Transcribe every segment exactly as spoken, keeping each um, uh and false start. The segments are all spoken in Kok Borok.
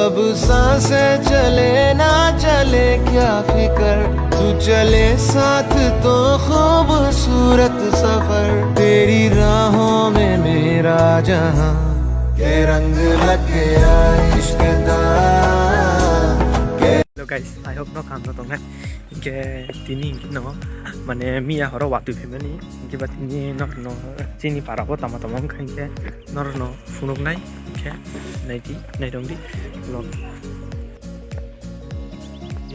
अब सांसें चले ना चले क्या फिकर, तू चले साथ तो खूबसूरत सफर, तेरी राहों में मेरा जहां, के रंग लग गया इश्क दा, के Hello guys, I hope no kaham no tongnai. Hinkhe tini hinkhe no, mane miya horo watwi phaimani, hinkhe ba tini norno chini para bo tama tama wngkha hinkhe norno phunuknai, hinkhe naidi, naitongdi vlog.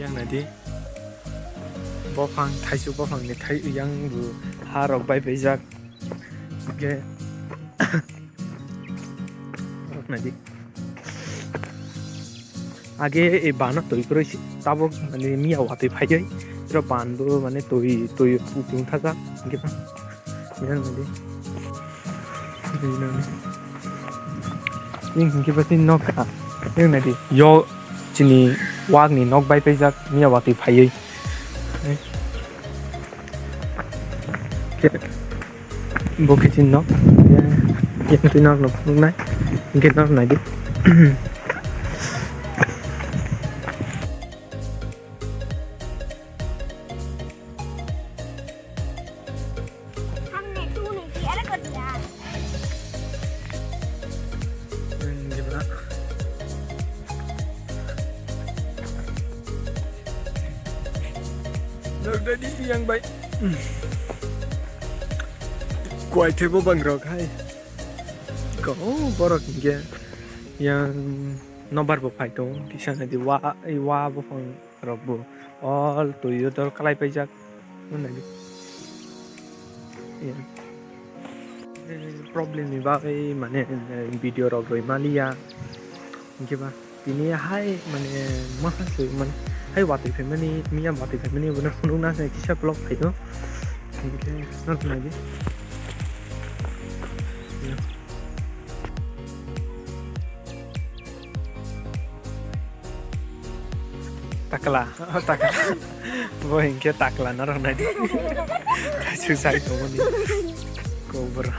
Yang naidi, bophang, thaichuk bophangni thai, yang bo ha rok bai paijak, hinkhe Naidi. Age e bano twi kwrwi si, tabuk mane miya watwi phaiwi. Iro ban bo mane twi, twi, twi thajak. Hinkhe ba, yang naidi. Yang hinkhe ba tin nok ka. Yang naidi. Yo chini wak ni nok bai paijak miya watwi phaiwi. Bo khe chini nok. Yang twi nok no phunuknai. Hinkhe nok naidi. Yang bai. Kuai thebo bangrok hai. Ko borok hinkhe yang nobar bo phai tongo. Kisa naidi wa, wa buphang rok bo all twi o dol kalai paijak. Naidi. Problem ni bagwi mane video rok roi maliya. Hinkhe ba tini hai mane maha se mane hai watwi phaimani, miya watwi phaimani bono phunukna se kisa vlog phaio. Hinkhe norok naidi. Takla, oh, takla. Bo hinkhe takla norok naidi. Kaisuk sai tongmani. Kobra.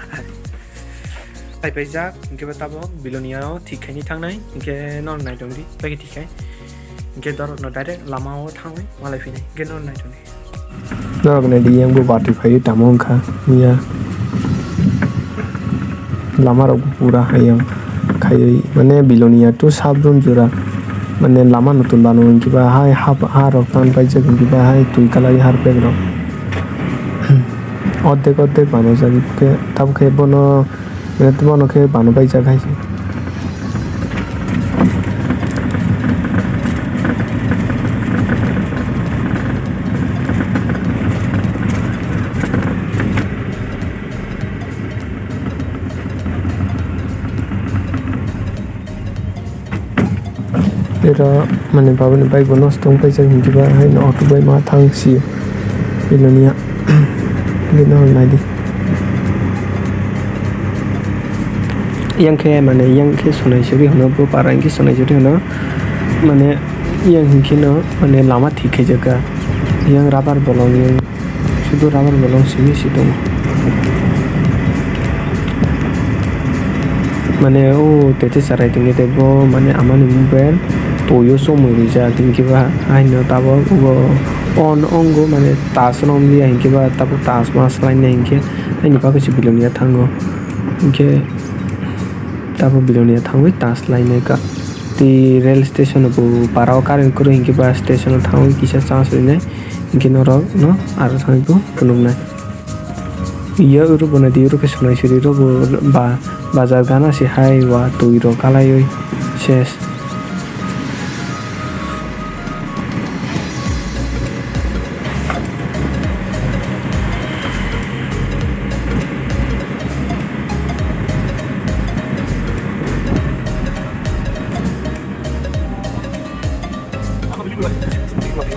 Sai paijak, hinkhe bo tabok Bilonia o thik khaini thangnai, hinkhe norok naitongdi, bai khe thik khai. Hinkhe dorokno direct lama o thangwi malai phinai, hinkhe norok naitongdi. Norok naidi, yang bo batwi phaiwi tamo wngkha, miya. Lama rok bo pura hayung khaiwi, mane Bilonia to Sabrum jora, mane lama no tun bano hinkhe ba hai ha, ha rok tan paijak hinkhe ba hai twi kalai harpek rok. Ordek ordek bano jani khe, tabuk khe bono, bono khe bano baijak hai se. Ero mane babani bike bo nosto wng paijak hinkhe ba haino auto bai ma thang si Bilonia. Bini naidi. Yang khe mane yang khe sonai suri hino bo para hinkhe sonai suri hino mane yang hinkhe no mane lama thik khaijak kha yang rubber bolong yang. Sudu rubber bolong simi si tongo. Mane o tete charai tongwi tei bo mane amani mobile toyo chomwi rijak hinkhe ba haino tabok bo on ongo mane touch romliya hinkhe ba tabok touch ma swlainai hinkhe haini bagwi se Bilonia thango hinkhe tabok Bilonia thangwi touch lainai ka tei rail station bo para o current kwrwi hinkhe ba station o thangwi kisa charge rinai. Hinkhe norok no aro thangwi bo phunuknai. Iya oro bo naidi oro khe sonai suri rok bo ba bazar gana se hai watwi rok kalaiwi ses.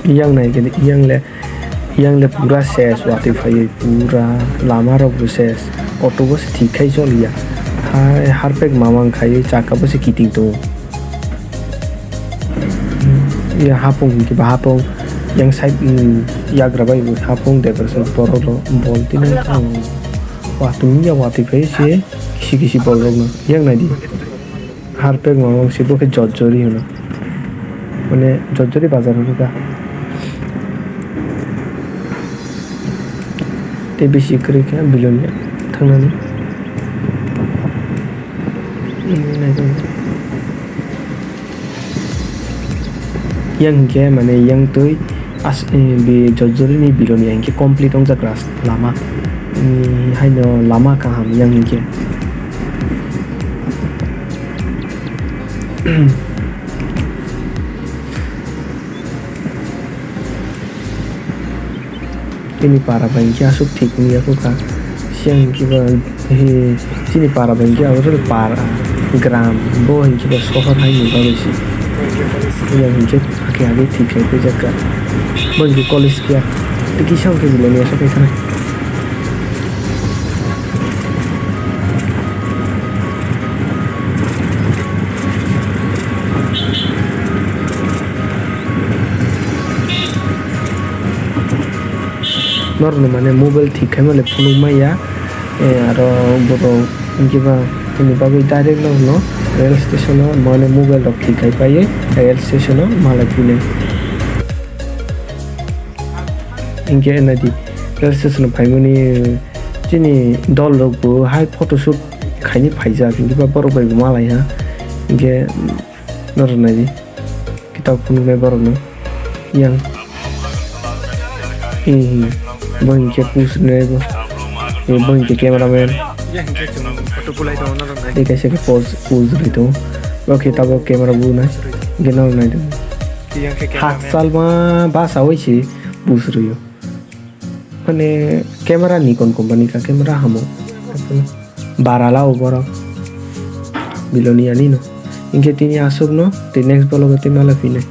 Yang nai gini, yang le, yang le pura ses, watwi phaiwi pura lama rok bo ses, auto bo se thik khai choliya, hai harpek mamang khaiwi chaka bo se kiting tongo. Ya hapung hinkhe ba hapung, yang side, mm, yagra bai bo hapung decoration borok rok bol tini ang watwi ya watwi phaiwi se kisi kisi borok rok no yang nai di. Harpek mamang se bo khe jot jori hino. Mane Jotjori bazar o rwkha. Tei bisi kwrwi kha Bilonia thangnani. Yang hinkhe mane yang twi as-, eh, bi Jotjori ni Bilonia hinkhe complete wngjak ras-, lama. Hmm, haino lama kaham yang hinkhe. Chini para bai hinkhe aswk thik wngya kha. Siya hinkhe ba, he, chini para bai hinkhe abo para, gram, bo hinkhe ba sohor hai ni bagwi se. Yang hinkhe hakhe hakhe thik khai phaijak kha. Bo hinkhe college kiya. Tei kisa hinkhe Bilonia sok khai thang. Norokno mane mobile thik khaima le phunuk maya, eh, aro borok hinkhe ba chini bagwi direct norokno rail station o mane mobile rok thik khai paiwi rail station o malai phinai. Hinkhe naidi, rail station o phaimani chini dol rok bo hai photoshoot khaini phaijak, hinkhe ba borok bai bo malai ha. Hinkhe norok naidi, kitab phunuknai borokno yang. Hmm, hmm. Bo hinkhe push rwnai bo. Bo hinkhe cameraman. Yang hinkhe chwng photo bulai tongo norok nai. Tei kaisa khe pose, pose rwui tongo. Bo khe tabok camera bunai. Hinkhe norok naidi. Yang khe cameraman. Hakchal ma basa oi se push rwio. Mane camera Nikon company ka, camera hamo. Bara lao borok. Bilonia ni no. Hinkhe tini aswk no, tei next vlog o tei malai phinai.